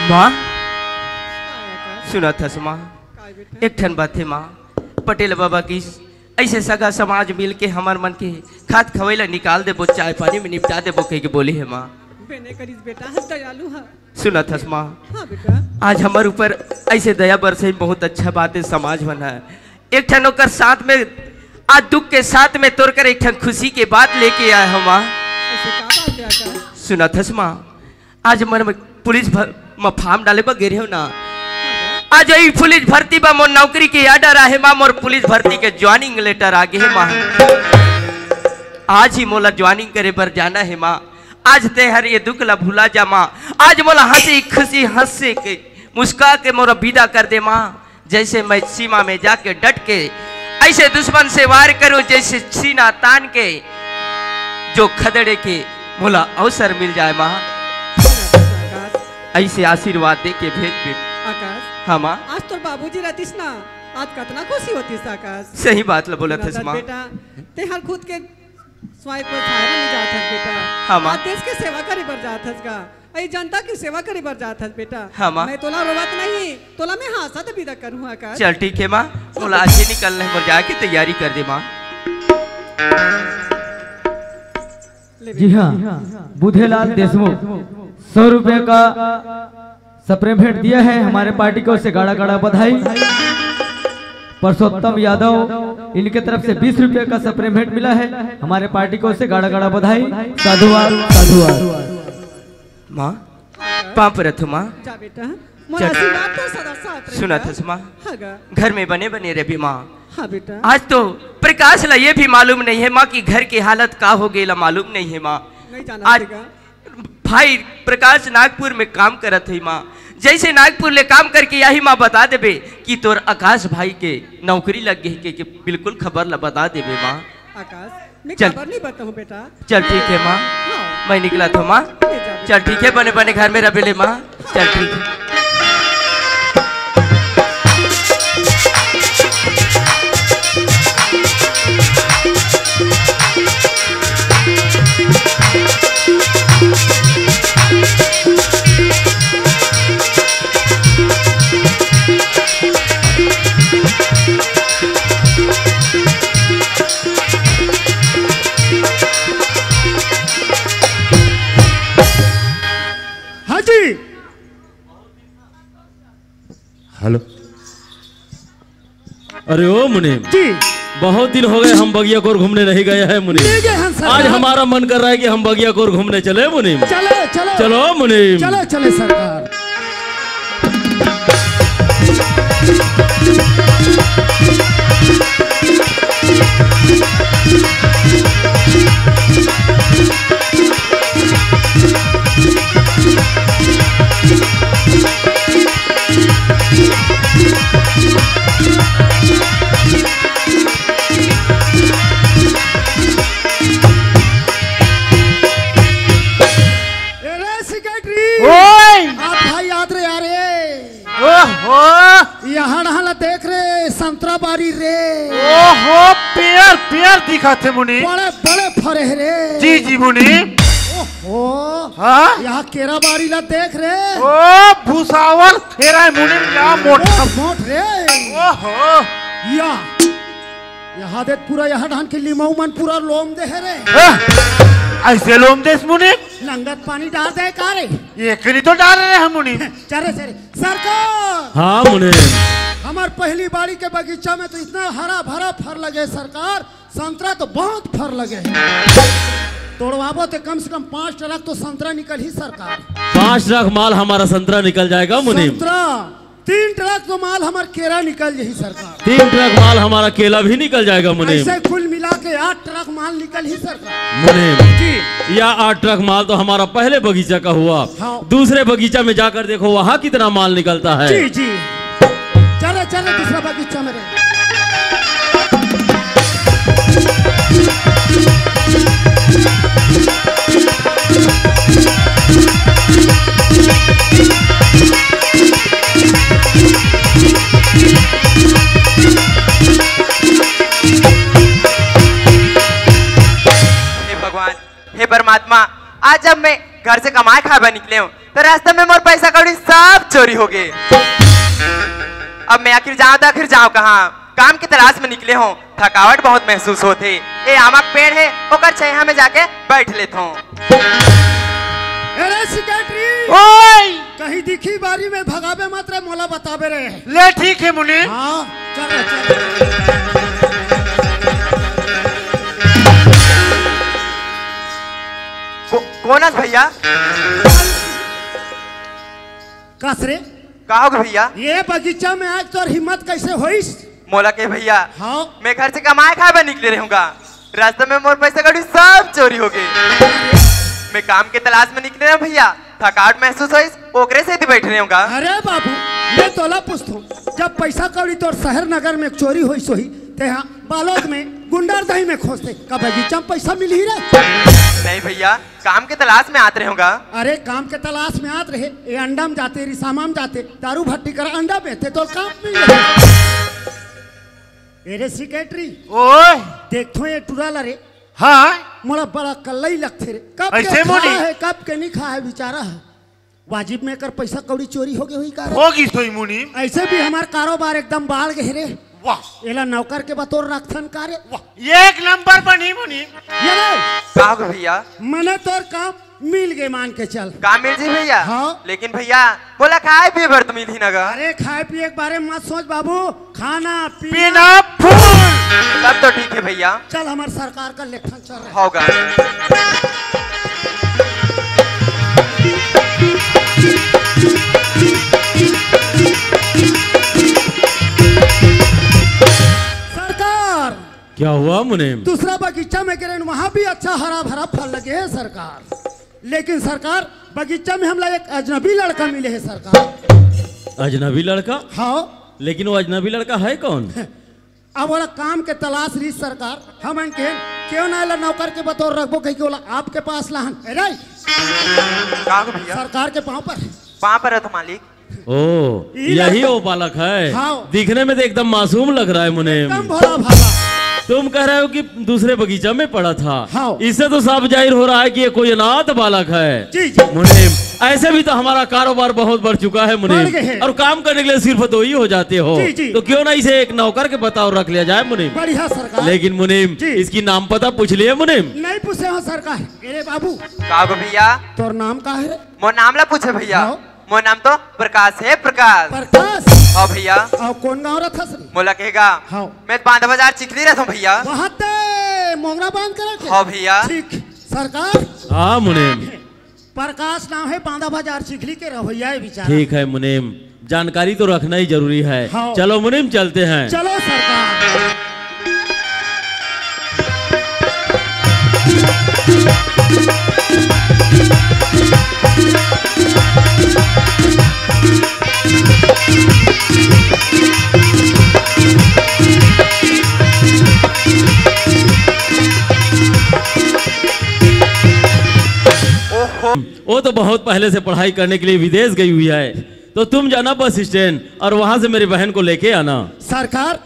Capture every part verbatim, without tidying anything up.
माँ, सुनत हस माँ? एक ठन बात हे माँ, पटेल बाबा के अइसे सगा समाज मिल के हमर मन के खात खवई ला निकाल देबो, चाय पानी में निपटा देबो कहि के बोले हे माँ। बेने करिस बेटा, दयालु ह। सुनत हस माँ? हाँ बेटा। आज हमर ऊपर अइसे दया बरसे, बहुत अच्छा बात हे, समाज मन ह एक ठन ओकर साथ में, आज दुख के साथ में तोर कर एक ठन खुशी के बात लेके आए हँव माँ। अइसे का बात हे आकाश? सुनत हस माँ? आज मन में पुलिस भर-, म फार्म डाले बर गे रहेंव ना। आज वही पुलिस भर्ती बर मोर नौकरी के order आहे माँ, मोर पुलिस भर्ती के joining letter आ गे हे माँ। आज ही मोला joining करे बर जाना हे माँ। आज तेहर ये दुख ला भुला जा माँ। आज मोला हँसी खुशी हँसे के मुस्का के मोला विदा कर दे माँ। जइसे मैं सीमा में जाके डट के अइसे दुश्मन से वार करूँ, जइसे सीना तान के जो खदेड़े के मोला अवसर मिल जाए माँ। आकाश, अइसे आशीर्वाद दे के भेज दे। आकाश, हाँ माँ। आज तोर बाबूजी रहतिस ना, आज कतना खुशी होतिस आकाश। सही बात ला बोलत हस माँ। बेटा, तेहर खुद के स्वयं को सहारा नहीं जात हस बेटा। हाँ माँ। आज देश के सेवा करे बर जात हस गा। अई जनता के सेवा करे बर जात हस बेटा। हाँ, माँ। मैं तोला रोवत नहीं, तोला मैं हाँसत विदा करूँ आकाश। चल ठीक हे माँ, मोला आज ही निकलना हे, मोर जाए के तैयारी कर दे माँ। ले जी बेटा। हाँ, बुधेलाल देशमुख सौ रुपये का स्प्रे भेंट दिया है हमारे पार्टी की ओर से, गाड़ा गाड़ा बधाई। पुरुषोत्तम यादव, इनके तरफ से बीस रुपये का स्प्रे भेंट मिला है हमारे पार्टी की ओर से, गाड़ा गाड़ा बधाई। साधुवाद, साधुवाद। माँ, पाँव परत हँव माँ। जा बेटा, मोर चल। आशीर्वाद तो सदा साथ रहे सुनत हस माँ? हाँ गा। घर में बने बने रहे माँ। हाँ बेटा। आज तो प्रकाश ला ये भी मालूम नहीं हे माँ कि घर के हालत का हो गे ला मालूम नहीं हे माँ। नहीं जाना आज बेटा। भाई प्रकाश नागपुर में काम करत हे माँ। जइसे नागपुर ले काम करके आही माँ, बता देबे कि तोर आकाश भाई के नौकरी लग गे हे के, के बिल्कुल खबर ला बता देबे माँ। आकाश, मैं चल। काबर नहीं बताऊँ बेटा? चल ठीक हे माँ, हाँ। मैं निकलत हँव माँ। ले जा बेटा। चल ठीक हे, बने बने घर में रह ले माँ। चल ठीक हे। हाँ जी। हेलो। अरे ओ मुनीम जी। बहुत दिन हो गए हम बगिया कोर घूमने नहीं गए हैं मुनीम। नहीं गए हैं सरकार। आज हमारा मन कर रहा है कि हम बगिया कोर घूमने चले मुनीम। चलो, चलो। चलो मुनीम। चलो, चले सरकार। ए रे सेक्रेटरी। ओए। आप भाई याद रे यार रे। ओहो। यहाँ नहा ला देख रे, संतरा बारी रे। ओहो, पेड़, पेड़ दिखत हे मुनीम। बड़े, बड़े फरे हे रे। जी, जी मुनीम। ओहो। हाँ? यहाँ केरा बारी ला देख रे। ओ, भुसावल केरा हे मुनीम, या मोटा। ओ, मोट रे। ओहो। या। यहाँ देख पूरा यहाँ धान के लिमऊ मन पूरा लोम दे हे रे। हाँ? अइसे लोम देस मुनीम? नंगत पानी डार दे का रे? एकरी तो डार रहे हैं मुनीम। चले, चले। सरकार! हाँ, मुनीम। हमर पहली बाड़ी के बगीचा में तो इतना हरा भरा फर लगे सरकार, संतरा तो बहुत फर लगे हे। तोड़वाबो ते कम से कम पाँच ट्रक तो संतरा निकलही सरकार। पाँच ट्रक माल हमारा संतरा निकल जाएगा, मुनीम। संतरा, तीन ट्रक तो माल हमर केरा निकल जाही सरकार। तीन ट्रक माल हमारा केला भी निकल जाएगा, मुनीम। अइसे कुल मिला के आठ ट्रक माल निकलही सरकार। मुनीम, जी। या आठ ट्रक माल तो हमारा पहले बगीचा का हुआ। हाँ। दूसरे बगीचा में जाकर देखो, वहाँ कितना माल निकलता है। जी, जी। चले, चले दूसरा बगीचा में रे। हे परमात्मा, आज जब मैं घर से कमाए खाए बर निकले हूँ, तो रास्ता में मोर पैसा कौड़ी सब चोरी हो गए। अब मैं आखिर जाऊँ तो आखिर जाऊँ कहाँ? काम के तलाश में निकले हूँ, थकावट बहुत महसूस होथे। ए आमा के पेड़ हे, ओकर छाया में जाके बैठ लेथों। अरे सेक्रेटरी, ओए! कहीं दिखही बारी में भगाबे मत रे, मोला बताबे रे। ले ठीक हे मुनीम। हाँ, चल रे, चल रे। को-, कोन अस भैया? कस रे? का होगे भैया? ये बगीचा में आज तोर हिम्मत कैसे होइस? मोला के भैया? हाँ। मैं घर से कमाए खाए बर निकले रहूंगा, रास्ता में मोर पैसा कौड़ी सब चोरी हो गए। मैं काम के तलाश में निकले रहूं भैया, थकावट महसूस होइस, ओकरे सेती बैठे रहूंगा। अरे बाबू, मैं तोला पूछथों, जब पैसा कौड़ी तोर शहर नगर में चोरी होइस होही, तेहा बालोद में गुंडारदही में खोजते, का बगीचा में पैसा मिलही रे? नहीं भैया, काम के तलाश में आत रहूंगा। अरे काम के तलाश में आत रहे, ये अंडा में जाते, रिसामा में जाते, दारू भट्टी कर अंडा बेचते, तोर काम मिल जाए। अरे सेक्रेटरी, ओए! देखथों ये टुरा ला रे। हाँ? मोला बड़ा कल्लई लगथे रे। कब के ऐसे खा मोनी? हे, कब के नहीं खा हे बेचारा हे। वाजिब में एकर पैसा कौड़ी चोरी हो गए हुई का रे? हो गई सोई मुनीम। ऐसे भी हमार कारोबार एकदम बाढ़ गए रे। वाह। एला नौकर के बतौर रखथन का रे? वाह, एक नंबर बनी मुनीम। ये रे। का होगे भैया? मने तोर काम मिल गए, मान के चल। काम मिल जी भैया? हाँ। लेकिन भैया, मोला खाए पिए बर तो मिलही ना गा। अरे खाए पिए के बारे में मत सोच बाबू, खाना पीना। पीना फूल। तब तो ठीक हे भैया। चल हमार सरकार का लेखन चल रहा हे। होगा। सरकार। क्या हुआ मुनीम? दूसरा बगीचा में गिरेन, वहाँ भी अच्छा हरा भरा फल लगे हे सरकार। लेकिन सरकार, बगीचा में हमला एक अजनबी लड़का मिले हे सरकार। अजनबी लड़का? हाँ। लेकिन वो अजनबी लड़का है कौन? अब ओला काम के तलाश रही सरकार, हमन के क्यों ना एला नौकर के बतौर रखबो कहि के ओला आपके पास लाहन। अरे का होगे भैया? सरकार के पाँव पर। पाँव पर हे तो मालिक। ओ, यही वो बालक है। हाँ। दिखने में तो एकदम मासूम लग रहा है मुनीम। एकदम भोला भाला। तुम कह रहे हो कि दूसरे बगीचा में पड़ा था। हाँ। इससे तो साफ जाहिर हो रहा है कि ये कोई अनाथ बालक है। जी, जी। मुनीम, ऐसे भी तो हमारा कारोबार बहुत बढ़ चुका है मुनीम। बढ़ गए हैं। और काम करने के लिए सिर्फ दो ही हो जाते हो। जी, जी। तो क्यों ना इसे एक नौकर के बतौर रख लिया जाए मुनीम। बढ़िया सरकार। लेकिन मुनीम, जी। इसकी नाम पता पूछ लिए मुनीम? नहीं पूछे हो सरकार। अरे बाबू। का होगे भैया? तोर नाम का है रे? मोर नाम ला पूछे भैया। हाँ। मोर नाम तो प्रकाश हे, प्रकाश। प्रकाश? हाँ भैया। अउ कौन गाँव रथस रे? मोला के गा। हाँ। मैं बांधा बाजार चिखली रहथों भैया। वहाँ ते मोंगरा बांध के रखे? हाँ भैया। ठीक। सरकार? हाँ मुनीम। प्रकाश नाम हे, बांधा बाजार चिखली के रहवैया हे बेचारा। ठीक है मुनीम, जानकारी तो रखना ही जरूरी है। हाँ। चलो मुनीम, चलते हैं। चलो सरकार। ओहो। वो तो बहुत पहले से पढ़ाई करने के लिए विदेश गई हुई है, तो तुम जाना बस स्टैंड और वहां से मेरी बहन को लेके आना। सरकार,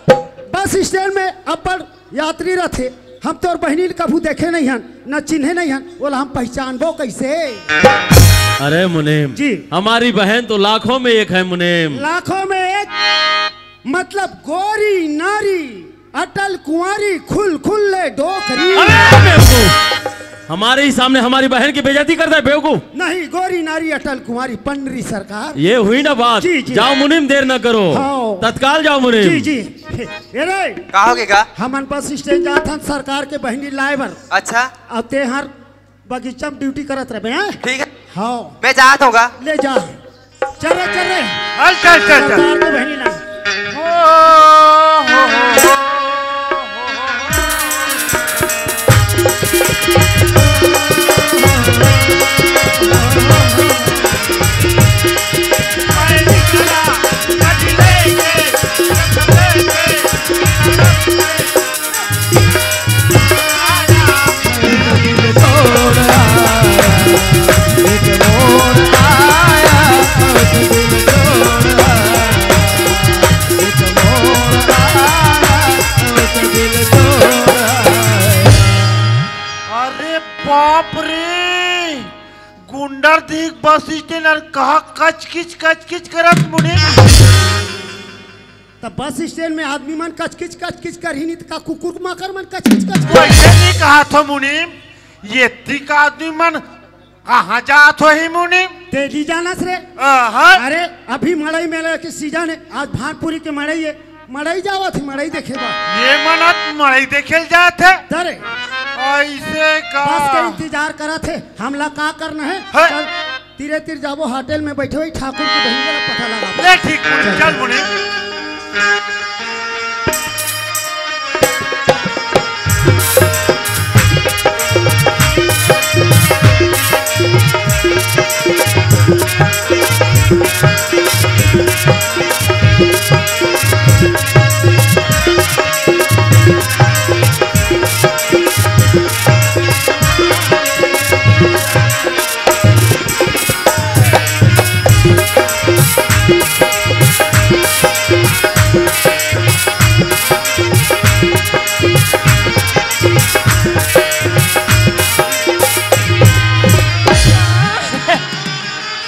बस स्टैंड में अब्बड़ यात्री रथे, हम तोर बहिनी ल कभू देखे नहीं हन, न चिन्हे नहीं हन, ओला हम पहचानबो कैसे? अरे मुनीम, जी। हमारी बहन तो लाखों में एक है मुनीम। लाखों में एक? मतलब गोरी नारी अटल कुंवारी खुल खुल ले डोकरी। अरे बेवकूफ, हमारे ही सामने हमारी बहन की बेइज्जती करता है बेवकूफ। नहीं, गोरी नारी अटल कुंवारी पंडरी सरकार। ये हुई ना बात। जी, जी। जाओ मुनीम, देर न करो। हाँ। तत्काल जाओ मुनीम। जी, जी। ये रे, का होगे गा? हमन बस स्टैंड जात हन सरकार के बहिनी लाए बर। अच्छा। अब ते हर बगीचा में ड्यूटी करत रहबे, हैं? ठीक है। हाँ। मैं जात हूँ गा। ले जा। चल रे, चल रे। चल, चल, चल, चल। सरकार के बहिनी ला। ओ, हो, हो, हो। बाप रे, गुंडर दिख बस स्टैंड अउ कहा कचकिच कचकिच करत मुनीम। त बस स्टैंड में आदमी मन कचकिच कचकिच करही नहीं त का कुकुर माकर मन कचकिच कचकिच? वइसे नहीं कहा थो मुनीम, ये तिक आदमी मन कहाँ जात होही मुनीम? तेली जानस रे। अरे, अभी मड़ई मेला के सीजन हे, आज भानपुरी के मड़ई हे, मड़ई जावत हे, मड़ई देखे बर। ये मनत मड़ई देखे जात हे? अरे, ऐसे का? बस के इंतजार करत हे, हमला का करना हे? चल, तीरे तीर जाबो, होटल में बैठे हुई ठाकुर की बहन का पता लगा। ले ठीक मुनीम, चल मुनीम।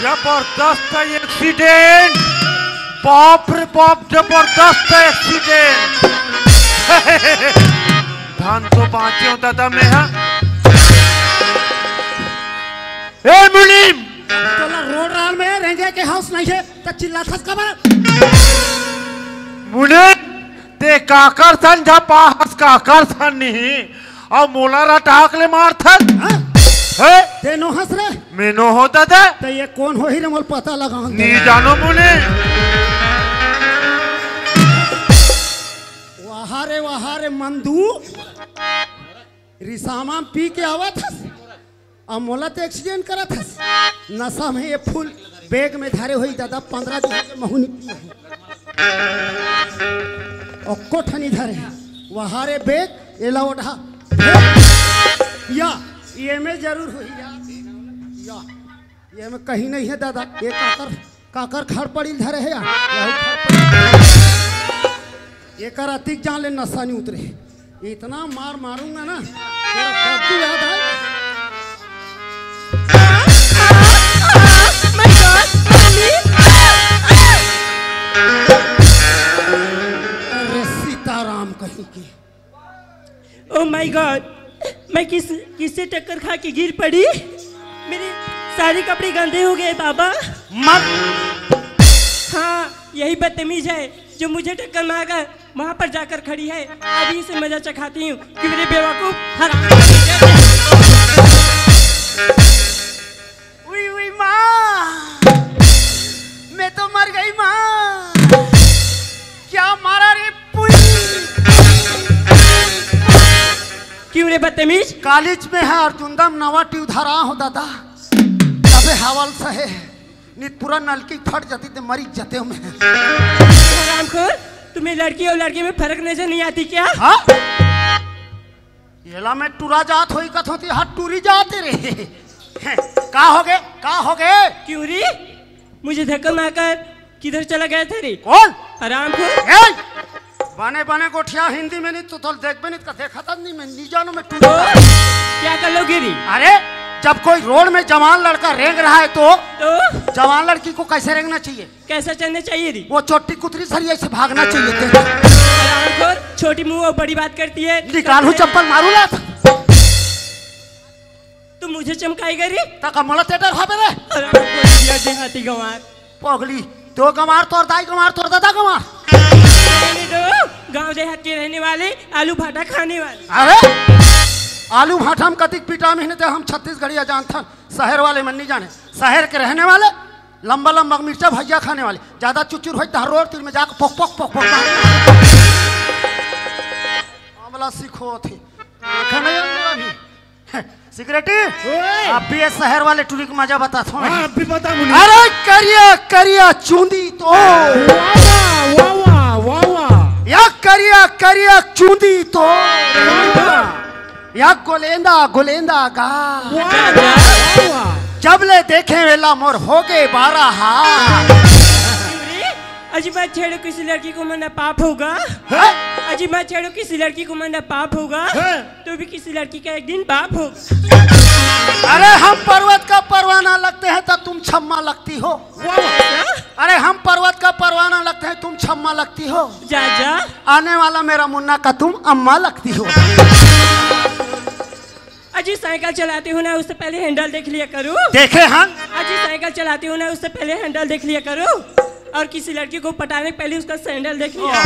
जबरदस्त एक्सीडेंट, बाप रे बाप, जबरदस्त एक्सीडेंट। धन तो बाँचे हो दादा मैं, हाँ। ए मुनीम, तोला रोड राल में रेंगे के हाउस नहीं हे, त चिल्लाथस काबर? मुनीम, ते काकर सन झपा हस, काकर सन नहीं, अउ मोला रटाक ले मारथस। हाँ? हे? ते नो हस रे? मैं नो हो दादा। त ये कोन होही रे, मोला पता लगा। नहीं जानो मुनीम। वाह रे, वाह रे मंदू, रिसामा पी के आवत हस, अउ मोला ते एक्सीडेंट करत हस। नशा में ये फुल बैग में धरे होही दादा, पंद्रह दिन के महूँ नहीं पिए हों। अउ कोठनी धरे, वाह रे बैग, एला ओढ़ा। या, ये में जरूर होही यार। या, ये में कहीं नहीं हे दादा, ये काकर काकर खड़ पड़ी ल धरे हे यार। यहू खड़ पड़ी। एकर अतिक जान ले नशा नहीं उतरे। इतना मार मारूंगा ना, तेरा दद्दू याद आएगा। अरे सीताराम कहीं की। Oh my God, मैं किस, किससे टक्कर खा के गिर पड़ी? मेरे सारे कपड़े गंदे हो गए बाबा। मत। हाँ, यही बदतमीज है जो मुझे टक्कर मारकर वहाँ पर जाकर खड़ी है। अभी इसे मजा चखाती हूँ कि मेरे बेवकूफ हराम। उई, उई, माँ, मैं तो मर गई माँ। क्या मारा रे पुई। क्यों रे बदतमीज? कॉलेज में है और चुंदम नवा ट्यूब धरा हो दादा, तबे हवल सहे, नित पूरा नलकी फट जाती ते मरी जते में। हरामखोर, तुम्हें लड़की और लड़के में फर्क नजर नहीं आती क्या? हाँ? एला मैं टुरा जात होई कथों ती, हाँ टुरी जाते रे। का हो गे? का हो गे? क्यों रे? मुझे धक्का मारकर किधर चला गया था रे? कौन? हरामखोर। ए! बने बने गोठिया हिंदी में नहीं तो तोल देख बे नहीं तो देखा था नहीं, मैं नहीं जानू मैं टुरी। तो क्या कर लोगे रे? अरे, जब कोई रोड में जवान लड़का रेंग रहा है तो तो? जवान लड़की को कैसे रेंगना चाहिए? कैसा चलना चाहिए रे? वो चोटी कुतरी सरिया से भागना चाहिए थे। हरामखोर, छोटी मुंह और बड़ी बात करती है। निकालू चप्पल मारू ला। तू मुझे चमकाएगा रे? तका मोला ते डर हबे रे। हरामखोर, ये देहाती गंवार। पगली, तो गंवार तोर दाई गंवार तोर दादा गंवार। रहने दो, गांव देहात के रहने वाले, आलू भाटा खाने वाले। अरे, आलू भाटा में कतिक विटामिन हे ते हम छत्तीसगढ़िया जानथन, शहर वाले मन नहीं जाने। शहर के रहने वाले लंबा लंबा मिर्चा भजिया खाने वाले, ज्यादा चुचुर होई त रोड तीर में जाके पोक पोक पोक पोक मार। हमला सीखो थे। देखा नहीं हम लोग अभी। सिगरेटी, ओए! अब भी ये शहर वाले टुरी को मजा बताता हूँ मैं। हाँ, अब भी बता मुझे। अरे करिया करिया चूंदी तो। वाह, वाह, वाह, वाह, वाह। या करिया करिया चूंदी तो। वाह। या गोलेंदा गोलेंदा गा। वाह, वाह, वाह, वाह। जब ले देखे वेला मोर हो गए बारह हाथ। अरे, अजी बात छेड़ो, किसी लड़की को मरना पाप होगा? हैं? अजी, मत छेड़ो, किसी लड़की को मरना पाप होगा, हैं? तो भी किसी लड़की का एक दिन बाप होगा। अरे, हम पर्वत का परवाना लगते हैं तो तुम छम्मा लगती हो। वाह। अरे, हम पर्वत का परवाना लगते हैं, तुम छम्मा लगती हो। जा, जा। आने वाला मेरा मुन्ना का तुम अम्मा लगती हो। अजी, साइकिल चलाते हो ना, उससे पहले हैंडल देख लिया करो। देखे हैं? अजी, साइकिल चलाते हो ना, उससे पहले हैंडल देख लिया करो। और किसी लड़की को पटाने के पहले उसका सैंडल देख लिया।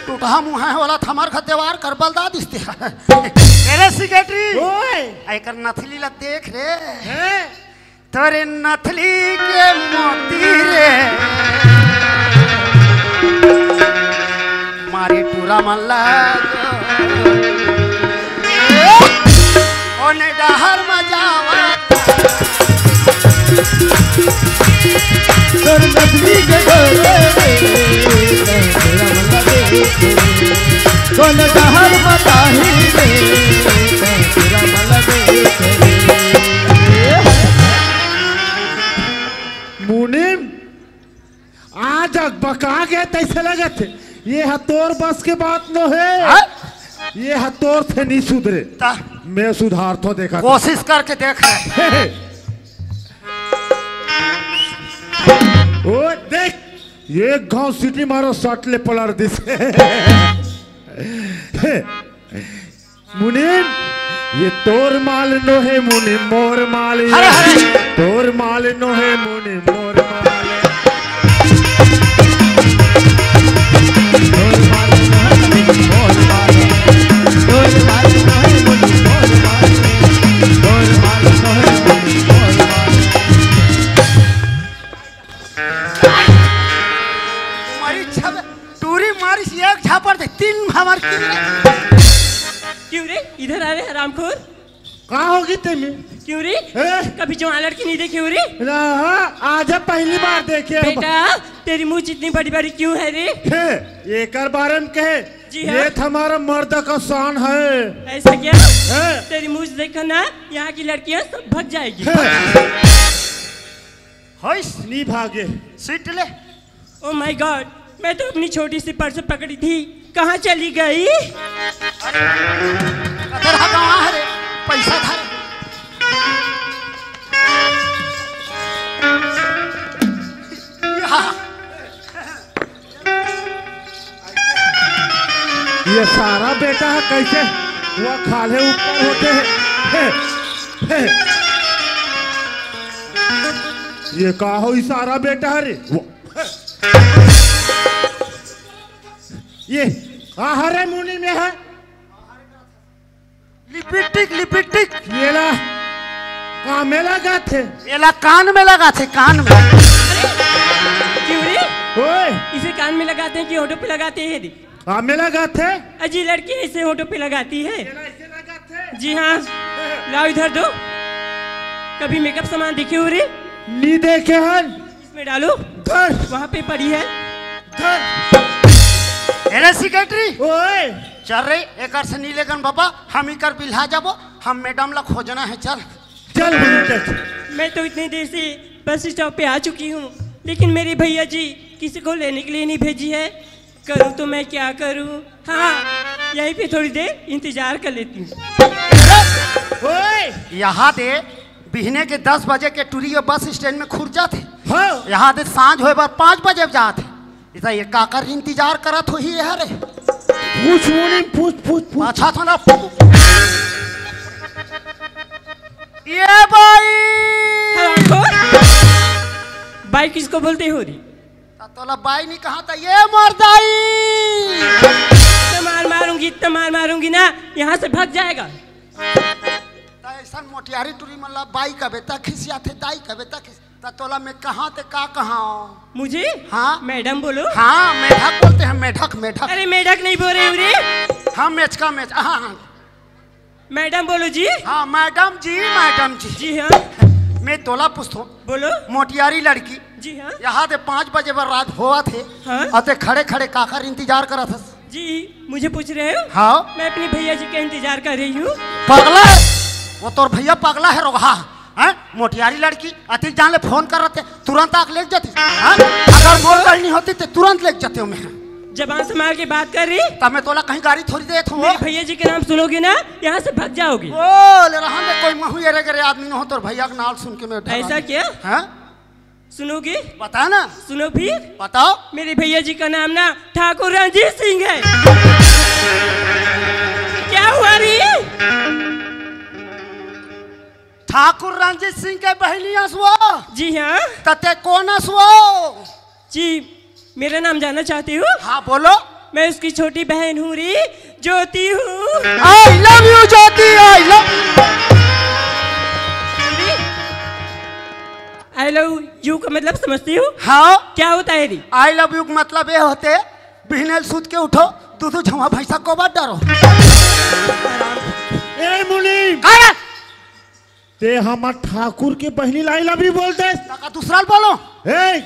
टूटहा मुँह है वाला थमर घर देवार कर बलदा दिसते हैं। अरे सेक्रेटरी, ओए। एकर नथली ला देख रे। हैं? तोरे नथली के मोती रे, मारी टूरा मन ला। ओने डहर म जावा। तोर नथली के डोरे रे, कोन डहर बताही रे, मुनीम, आज अकबका गे तइसे लगत हे। ये ह तोर बस के बात नो हे। हाँ? ये ह तोर से नहीं सुधरे। ता? मैं सुधार तो देखा था। कोशिश करके देख रहे। ओ देख, ये गांव सिटी मारो सट ले पलट दिस। मुनीम, ये तोर माल नो हे मुनीम, मोर माल ये। हरे, हरे। तोर माल नो हे मुनीम, मोर माल ये। तोर माल नो हे मुनीम, मोर माल ये। तोर माल नो हे मुनीम, मोर माल ये। तोर माल नो हे मुनीम, मोर माल ये। मारी छब, टूरी मारिस एक झापड़ दे, तीन हमर की रे। क्यों रे, इधर आ रे हरामखोर। का होगी तेमे? क्यों रे? ए? कभी जवान लड़की नहीं देखी हो रे? ना, आज पहली बार देखे अब। बेटा, तेरी मूछ इतनी बड़ी बड़ी क्यों है रे? हे, एकर बारे में कहे, जी हाँ। ये तो हमारा मर्द का शान है। ऐसा क्या? है। तेरी मूछ देखा ना, यहाँ की लड़कियाँ सब भग जाएगी। हे। होइस? नी भागे। सीट ले। Oh my God, मैं तो अपनी छोटी सी पर्स पकड़ी थी, कहाँ चली गई? अरे, कते रहा गवा है रे, पैसा धर। यहाँ। ये सारा बेटा है, कैसे वो खाले ऊपर होते हैं। हे, हे। ये का हो, ये सारा बेटा है रे? वो, ये का हरे मुनि में है? लिपिटिक, लिपिटिक। येला कान में लगाथे। येला कान में लगाथे, कान में। क्यों रे? ओए। इसे कान में लगाते हैं कि होठों पे लगाते हैं रे? कान में लगाथे। अजी, लड़की ऐसे होठों पे लगाती है। येला ऐसे लगाथे। जी हाँ। लाओ इधर दो। कभी मेकअप सामान देखे हो रे? नी देखे हन। इसमें डालो। धर। वहाँ पे पड़ी है। धर। अरे सेक्रेटरी। ओए। चल रे, एकर से नी लेगन बाबा, हम इकर बिल्हा जाबो, हम मैडम ला खोजना है, चल। चल, बोल, चल। मैं तो इतनी देर से बस स्टॉप पे आ चुकी हूँ, लेकिन मेरे भैया जी किसी को लेने के लिए नहीं भेजी है। करूँ तो मैं क्या करूँ? हाँ, यहीं पे थोड़ी देर इंतजार कर लेती हूँ। ओए! यहाँ दे, बिहने के दस बजे के टुरी बस स्टैंड में खुर जाथे। हाँ। यहाँ दे सांझ होए बर पाँच बजे जाथे। इतना ये काकर इंतजार करत होही ये हरे। पूछ मुनीम, पूछ, पूछ, पूछ। अच्छा था ना। ये बाई। हाँ, बाई किसको बोलते हो री? ता तोला बाई नहीं कहा था, ये मरदाई। इतना मार मारूंगी, इतना मार मारूंगी ना, यहाँ से भाग जाएगा। ता ऐसा मोटियारी टुरी मन ला बाई कबे ता खिसिया थे, दाई कबे ता खिस-, ता तोला मैं कहा ते का कहा? मुझे? हाँ। मैडम बोलो। हाँ, मेढक बोलते हैं, मेढक, मेढक। अरे, मेढक नहीं बोल रहे हो रे। हाँ, मेचका, मेच-, हाँ, हाँ। मैडम बोलो जी। हाँ, मैडम जी, मैडम जी। जी हाँ। मैं तोला पूछतो। बोलो। मोटियारी लड़की। जी हाँ। यहाँ ते पाँच बजे बर रात होवत हे। हाँ। अते खड़े खड़े काकर इंतजार करत हस। जी, मुझे पूछ रहे हो? हाँ। मैं अपने भैया जी का इंतजार कर रही हूँ। पगला है। वो तोर भैया पगला है, रोगहा। हैं? मोटियारी लड़की, अतिक जान ले फोन कर रहे थे, तुरंत आके लेके जाती। हैं? अगर मोर बहनी होती तो तुरंत लेके जाते हो मैं। जबान संभाल के बात कर रही। तब मैं तोला कहीं गारी थोड़ी देत हूँ। मेरे भैया जी के नाम सुनोगे ना, यहाँ से भग जाओगे। बोल, रहा मैं कोई महू एरे गरे आदमी न हो, तोर भैया के नाम सुन के मैं डरा ऐसा नहीं। क्या? हाँ? सुनोगे? बता ना। सुनो फिर। बताओ। मेरे भैया जी का नाम ना ठाकुर रणजीत सिंह है। क्या हुआ रे? ठाकुर रणजीत सिंह के बहिनी अस वो? जी हाँ। त ते कोन अस वो? जी, मेरा नाम जानना चाहते हो? हाँ, बोलो। मैं उसकी छोटी बहन हूँ रे, ज्योति हूँ। I love you Jyoti, I love। I love you का मतलब समझती हो? हाँ। क्या होता है रे? I love you का मतलब ये होते, बिहने ल सूत के उठो, दू दू झवा भैंसा गोबर डारो। ए मुनीम, का रे? ते हमर ठाकुर के बहिनी ला I love you बोल दे। त का दूसरा ल बोलो। ए,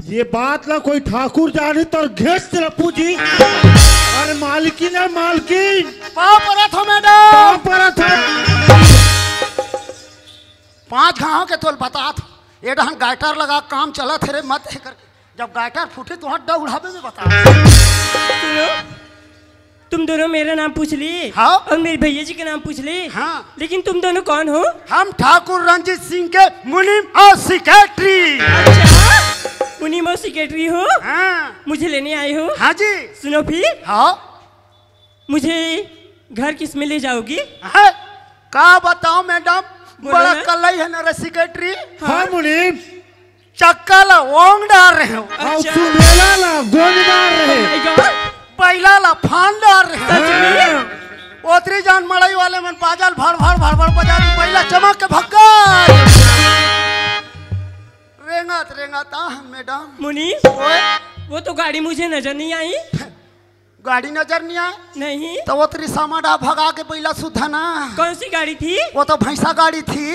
ये बात ला कोई ठाकुर जानी तो घेच रपू जी। अरे मालकिन है, मालकिन। पाँव परत हो मैडम। पाँव परत हो। पाँच घाव के तोल बतात। ये डहन गाइटर लगा, काम चलत हे रे, मत हे करके। जब गाइटर फूटे तो हट डा उड़ावे में बता। सुनो, तुम दोनों मेरा नाम पूछ लिए हाँ। और मेरे भैया जी का नाम पूछ लिए। हाँ। लेकिन तुम दोनों कौन हो? हम ठाकुर रणजीत सिंह के मुनीम और सेक्रेटरी। अच्छा, मुनीम और सेक्रेटरी हो? हाँ। मुझे लेने आए हो? हाँ जी। सुनो फिर। हाँ। मुझे घर किस में ले जाओगी? हाँ। का बताओ मैडम, बोलो बड़ा ना। कलई है ना रे सेक्रेटरी। हाँ। हाँ मुनीम। चक्का ला ओंग डार रहे हो। हाँ, अच्छा। सुबेला ला गोंद मार रहे। Oh my God। बैला ला फान डार रहे हो। सच में? हाँ। ओतरी जान मड़ई वाले मन बाजल भड़ भड़ भड़ भड़ बजा दी, बैला चमक के भक्का। रेंगत रेंगत आ हम मैडम। मुनीम, ओए। वो तो गाड़ी मुझे नजर नहीं आई। गाड़ी नजर नहीं आए? नहीं। तो वो तेरी सामान आ भगा के बैला सुधा ना। कौन सी गाड़ी थी? वो तो भैंसा गाड़ी थी।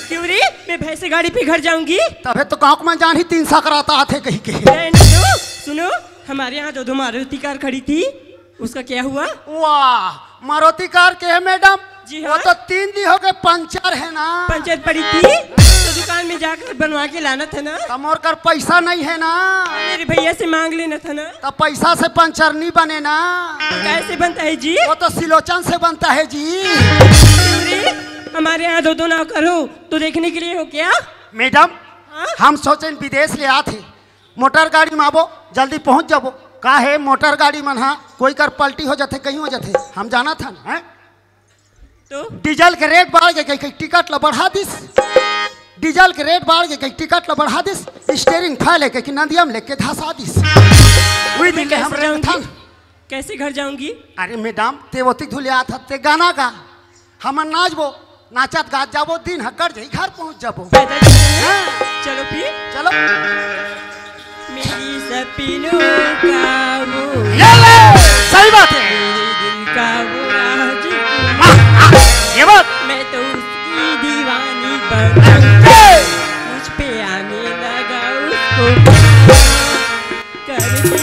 क्यों रे, मैं भैंसे गाड़ी पे घर जाऊंगी? तबे तो गाँव में जान ही तीन साकरात आथे कही के। रहने दो। सुनो, हमारे यहाँ जो दो मारुति कार खड़ी थी, उसका क्या हुआ? वाह, मारुति कार के है मैडम? जी वो हाँ। तो तीन दिन हो गए पंचर है ना। पंचर पड़ी थी तो दुकान में जाकर बनवा के लाना था ना। त मोर कर पैसा नहीं है ना। मेरे भैया से मांग लेना था ना। त पैसा से पंचर नहीं बने ना। तो कैसे बनता है जी? वो तो सिलोचन से बनता है जी। अरे, हमारे यहाँ दो दो नौकर हो तो देखने के लिए हो क्या? मैडम, हाँ? हम सोचें विदेश ले आथे, मोटर गाड़ी में आबो, जल्दी पहुंच जाबो। का है मोटर गाड़ी मन हा कोई कर पलटी हो जाथे, कहीं हो जाथे, हम जाना था ना, हैं? तो? डीजल के रेट बढ़ के कहीं, कहीं टिकट ला बढ़ा दिस, डीजल के रेट बढ़ के कहीं टिकट ला बढ़ा दिस, स्टीयरिंग फैले के कि नदिया में लेके धसा दिस। वही मैं दिन ले हम कैसे रेंग जाऊंगी? थान। कैसे घर जाऊंगी? अरे मैडम, ते ओती धुलिया था, ते गाना गा, हमन नाचबो, नाचत गात जाबो, दिन ह कट जाई, घर पहुंच जाबो। पैदल चलेंगे? हाँ। चलो फिर। चलो। मेरी सपनों का वो ये ले, सही बात है। मेरे दिल का वो राजकुमार। हाँ, हाँ, ये बात। मैं तो उसकी दीवानी बन ए! मुझ पे आने लगा उसको कर दे।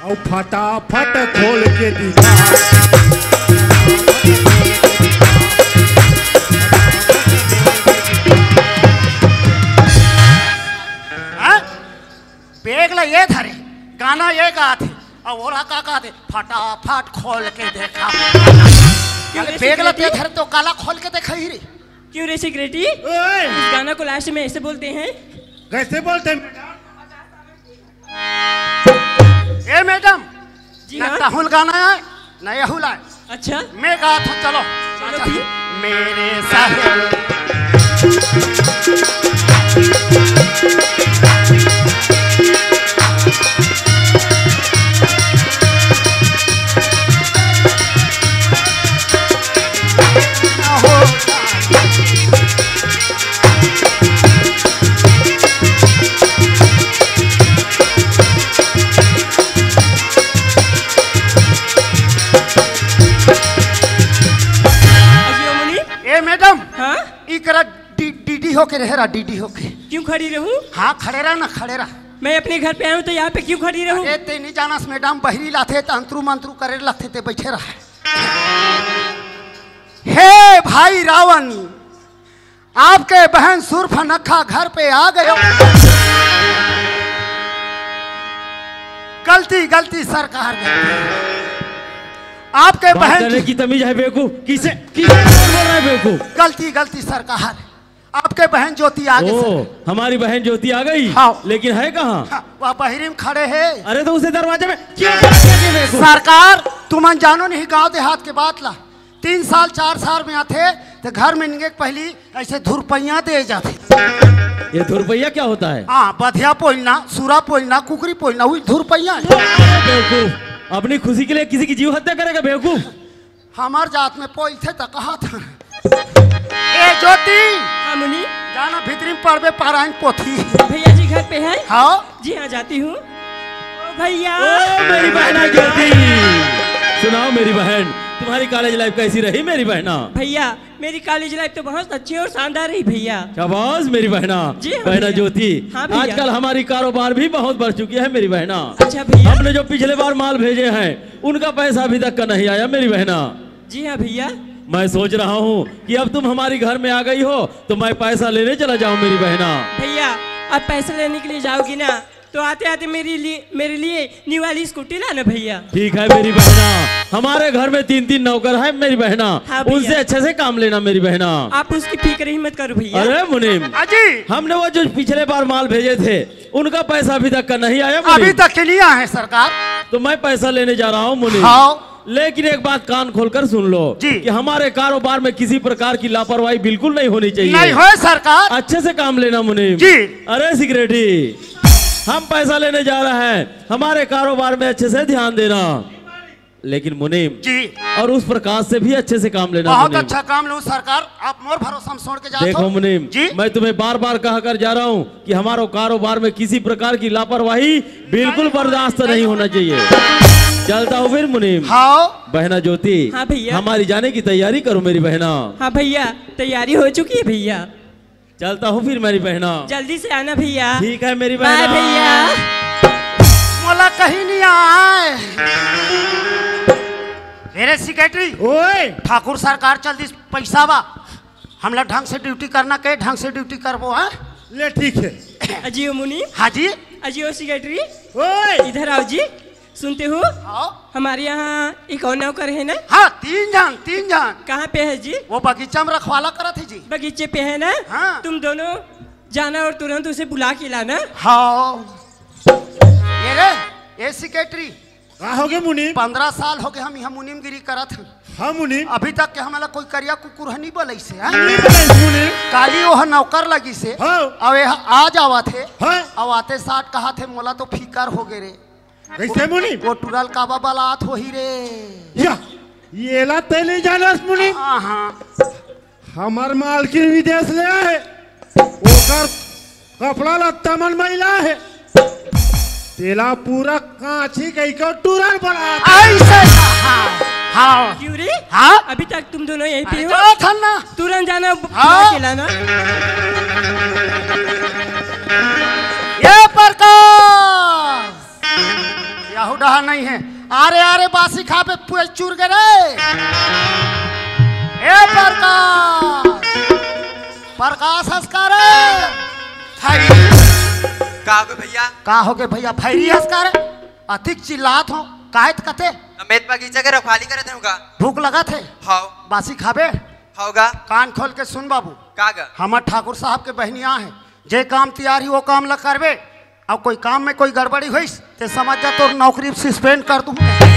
अउ फटाफट खोल के दिखा। हाँ? बेग ला ये धरे, गाना ये गात हे, अउ ओला का कहत हे, फटाफट खोल के देखा। क्यों अरे रे बेग ला ते सिक्योरिटी? धरे तो काला खोल के देखा ही रे। क्यों रे सिक्योरिटी? ओए! इस गाना को लास्ट में ऐसे बोलते हैं। कैसे बोलते हैं? ए मैडम, जी ना हाँ। ताहुल गाना है, ना यहुल है। अच्छा। मैं गात हूँ, चलो। चलो अच्छा, ठीक। मेरे साहेब। अजियो मुनि? ए मैडम, हाँ? ई करा डी-, डीडी होके रहे रा, डीडी होके। क्यों खड़ी रहूं? हाँ, खड़े रहा ना, खड़े रहा। मैं अपने घर पे आया हूँ तो यहाँ पे क्यों खड़ी रहूं? अरे, ते नहीं जानस मैडम, बहिरी लाथे त अंतरू मंतरू करे लगथे, ते बैठे रहा। हे भाई रावण, आपके बहन सुर्पनखा घर पे आ गयो। गलती, गलती सरकार, गलती। आपके बात बहन करने की की तमीज है बेवकूफ। किसे, किसे बोल रहा है बेवकूफ? गलती, गलती सरकार। आपके बहन ज्योति आ गई ओ, सर। हमारी बहन ज्योति आ गई। हाँ। लेकिन है कहाँ? हाँ, वह बहिरी में खड़े है। अरे तो उसे दरवाजे में क्यों खड़ा किया बेवकूफ? सरकार, तुमन जानो नहीं गांव देहात के बात ला। तीन साल चार साल में आथे तो घर में निंगे के पहली ऐसे धुरपैया दे जाथे। ये धुरपैया क्या होता है? हाँ, बधिया पोलना, सुरा पोलना, कुकरी पोलना, वही धुरपैया है। बेवकूफ, अपनी खुशी के लिए किसी की जीव हत्या करेगा बेवकूफ? हमार जात में पोलथे त कहा था। ए ज्योति, हाँ मुनि। जाना भीतरी में पड़बे पारायण पोथी। भैया जी घर पे है? हाँ। जी हाँ, जाती हूँ। ओ भैया। ओ मेरी बहना ज्योति, सुनाओ मेरी बहन, तुम्हारी कॉलेज लाइफ कैसी रही मेरी बहना? भैया, मेरी कॉलेज लाइफ तो बहुत अच्छी और शानदार रही भैया। शाबाश मेरी बहना। जी हाँ बहना भैया। ज्योति, हाँ भैया। आजकल हमारी कारोबार भी बहुत बढ़ चुकी है मेरी बहना। अच्छा भैया। हमने जो पिछले बार माल भेजे हैं, उनका पैसा अभी तक का नहीं आया मेरी बहना। जी हाँ भैया। मैं सोच रहा हूँ कि अब तुम हमारी घर में आ गई हो तो मैं पैसा लेने चला जाऊँ मेरी बहना। भैया, आप पैसा लेने के लिए जाओगी ना, तो आते आते मेरे लिए, मेरे लिए न्यू वाली स्कूटी लाना भैया। ठीक है मेरी बहना, हमारे घर में तीन तीन नौकर है मेरी बहना, हाँ भैया। उनसे अच्छे से काम लेना मेरी बहना। आप उसकी फिक्र ही मत करो भैया। अरे मुनीम, हाँ जी। हमने वो जो पिछले बार माल भेजे थे, उनका पैसा अभी तक का नहीं आया मुनीम। अभी तक के नहीं आया है सरकार। तो मैं पैसा लेने जा रहा हूँ मुनीम। हाँ। लेकिन एक बात कान खोलकर सुन लो जी। कि हमारे कारोबार में किसी प्रकार की लापरवाही बिल्कुल नहीं होनी चाहिए। नहीं होए सरकार। अच्छे से काम लेना मुनीम। जी। अरे सिक्योरिटी, हम पैसा लेने जा रहे हैं, हमारे कारोबार में अच्छे से ध्यान देना। लेकिन मुनीम जी। और उस प्रकाश से भी अच्छे से काम लेना बहुत मुनीम। अच्छा काम लूं सरकार, आप मोर भरोसा में छोड़ के जात देखो हो। मुनीम, जी। मैं तुम्हें बार बार कह कर जा रहा हूँ कि हमारे कारोबार में किसी प्रकार की लापरवाही बिल्कुल बर्दाश्त नहीं होना चाहिए। चलता हूँ फिर मुनीम। हाँ। बहना ज्योति, हाँ भैया। हमारी जाने की तैयारी करो मेरी बहना। हाँ भैया, तैयारी हो चुकी है भैया। चलता हूँ फिर मेरी बहना। जल्दी से आना भैया। ठीक है मेरी बाय बहना। भैया। मोला कहीं नहीं आए। मेरे सेक्रेटरी, ओए। ठाकुर सरकार चल दिस, पैसा बा। हमला ढंग से ड्यूटी करना, के ढंग से ड्यूटी करबो, हाँ? ले ठीक है। अजी ओ मुनीम। हाँ जी। अजी ओ सेक्रेटरी। ओए। इधर आओ जी। सुनते हो? हाँ। हमारे यहाँ एक और नौकर है ना? हाँ, तीन जन, तीन जन। कहाँ पे है जी? वो बगीचा में रखवाला करत है जी। बगीचे पे है ना? हाँ। तुम दोनों जाना और तुरंत उसे बुला के लाना। हाँ। ये रे, ए सेक्रेटरी। का होगे मुनीम? पन्द्रह साल होगे हम यहाँ मुनीमगिरी करत हन। हाँ मुनीम। अभी तक के हमला कोई करिया कुकुर ह नहीं बलइसे, हाँ? नहीं बलइस मुनीम। काली ओह नौकर लगिसे। हाँ। अब यह आ जावत हे। हाँ। अब आते साथ कहा थे, "मोला तो फिकर होगे रे।" कैसे मुनीम? वो टुरा ल काबा बलात होही रे। या, येला ते नहीं जानस मुनीम? हाँ, हाँ। हमर मालकिन विदेश ले आए, ओकर कपड़ा लत्ता मन मैला हे, तेला पूरा कांची कहिके टुरा ल बलात। ऐसे कहा। हाँ। क्यों रे? हाँ? अभी तक तुम दोनों यहीं पे अरे हो? जाओ खन्ना। तुरंत जाना, हाँ। बुला के लाना। ये प्रकाश। यहू डहा नहीं है। आरे, आरे, बासी खा पे पुए चूर गे रे। ए प्रकाश, प्रकाश हंस का रे। भाई। का होगे भैया? का होगे भैया? भैरी हंस का रे। अतिक चिल्लात हो, कायत कते? अमेत बगीचा के रखवाली करत हूँ का? भूख लगत है? हाँ। बासी खाबे? हाँ गा। कान खोल के सुन बाबू। का गा? हमर ठाकुर साहब के बहनिया है, जे काम तियार ही वो काम ला करबे। अब कोई काम में कोई गड़बड़ी होइस, ते समझ जा तोर नौकरी सस्पेंड कर दूं। मैं बस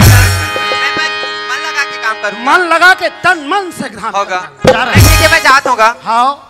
मन लगा के काम करूंगा। मन लगा के, तन मन से काम होगा। करूंगा। जा रहा नहीं, ठीक है, मैं जात हूँ गा। हाँ।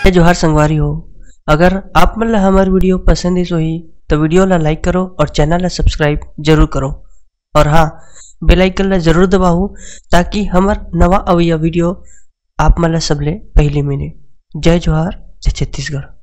जय जोहार संगवारी हो, अगर आप मन ला हमर video पसंद आइस होही, तो video ला like करो और channel ला subscribe जरूर करो। और हाँ, bell icon ला जरूर दबाओ, ताकि हमर नवा अवइया video आप मन ला सबले पहली मिले। जय जोहार, जय छत्तीसगढ़।